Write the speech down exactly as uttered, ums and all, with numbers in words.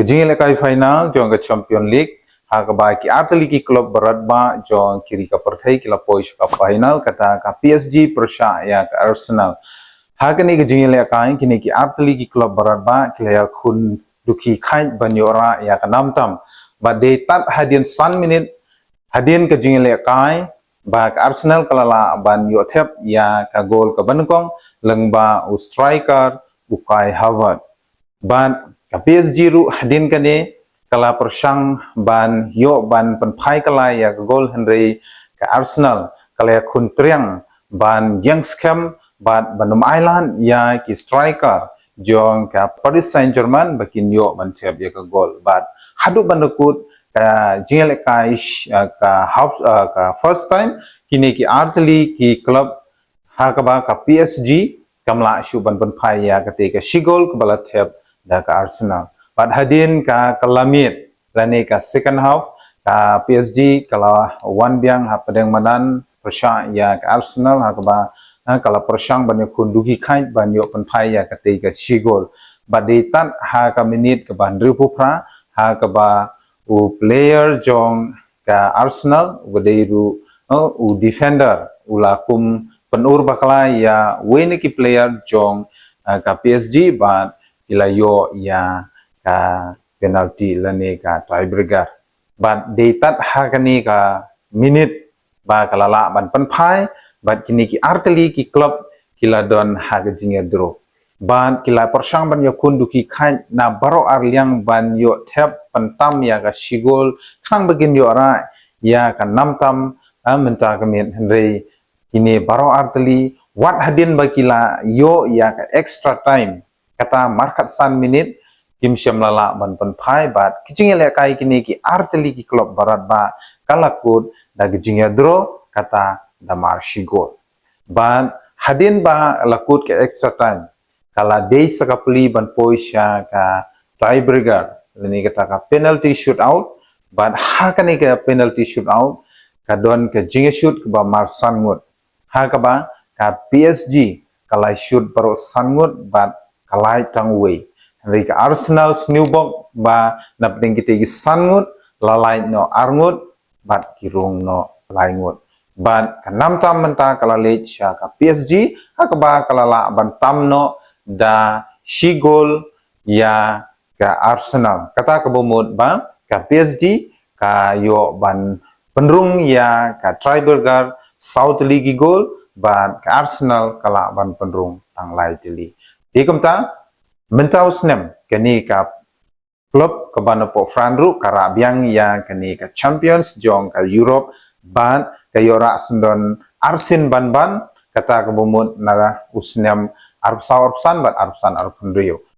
Ka jingïalehkai final jong ka Champion League, ha kaba ki artylli ki club barat ba jong ki ri ka pyrthei ki la poi sha ka final, kata ka P S G pyrshah ïa ka Arsenal. Ha kane ka jingïalehkai kine ki artylli ki club barat ba ki la ïakhun duki khaid ban ïoh rah ïa ka nam tam. Bad dei tad hadien san minit hadien ka jingïalehkai ba ka Arsenal ka la lah ban ïoh thep ïa ka gol kaba nyngkong lyngba u striker u Kai Havertz. Bad ka P S G ruh hadien kane ka la pyrshang ban ïoh ban pynphai kylla ïa ka gol, hynrei ka Arsenal ka la ïakhun triang ban ïeng skhem bad ban ym ailad ïa ki striker jong ka Paris Saint-Germain ba kin ïoh ban thep ïa ka gol. Bad haduh ban da kut ka jingïalehkai sh-, eh, ka half, eh, ka first time, kine ki artylli ki club ha kaba ka P S G kam lah shuh ban pynphai ïa kata ka shi gol kaba la thep da ka Arsenal. Bad hadien ka, ka la miet lane ka second half, ka P S G ka la wan biang hapdeng madan pyrshah ïa ka Arsenal ha kaba, eh, ka la pyrshang ban ïakhun duki khaid ban ïoh pynphai ïa kata ka shi gol. Bad dei tad ha ka minit kaba hynriewphew phra ha kaba u player jong ka Arsenal uba dei ruh, eh, u defender u la kum pynur bakla ïa uwei na ki player jong, eh, ka P S G bad ki la ïoh ïa ka penalty lane ka tiebreaker. Bad dei tad ha kane ka minit ba ka la lah ban pynphai bad kine ki artylli ki club ki la don ha ka jingïadraw. Bad ki la pyrshang ban ïakhun duki khaid na baroh arliang ban ïoh thep pyntam ïa ka shi gol khnang ba kin ïoh rah ïa ka nam tam, eh, mynta ka miet, hynrei kine baroh artylli wat hadien ba ki la ïoh ïa ka extra time, kata markhatsan minit, kim shym la lah ban pynphai bad ka jingïalehkai kine ki artylli ki club barat ba ka la kut da ka jingïadraw kata da mar shi gol. Bad hadien ba la kut ka extra time ka la dei sa ka pli ban poi sha ka tiebreaker lane kata ka penalty shootout. Bad ha kane ka penalty shootout ka don ka jingïashoot kaba mar san ngut. Ha kaba ka P S G ka la shoot baroh san ngut bad ka lait tang uwei. Hynrei ka Arsenal sniewbok ba napdeng kita ki san ngut la lait noh ar ngut bad ki rung noh lai ngut. Bad ka nam tam mynta ka la leit sha ka P S G ha kaba ka la lah ban tam noh da shi gol ïa ka Arsenal. Kata kaba mut ba ka P S G ka ïoh ban pynrung ïa ka tiebreaker saw tylli ki gol bad ka Arsenal ka lah ban pynrung tang lai tylli. Te kumta mynta u snem kane ka club kaba na pdeng France ruh ka rah biang ïa kane ka Champions jong ka Europe bad ka ïoh rah syndon arsien ban ban, kata kaba mut na u snem arphew saw arphew san bad arphew san arphew hynriew.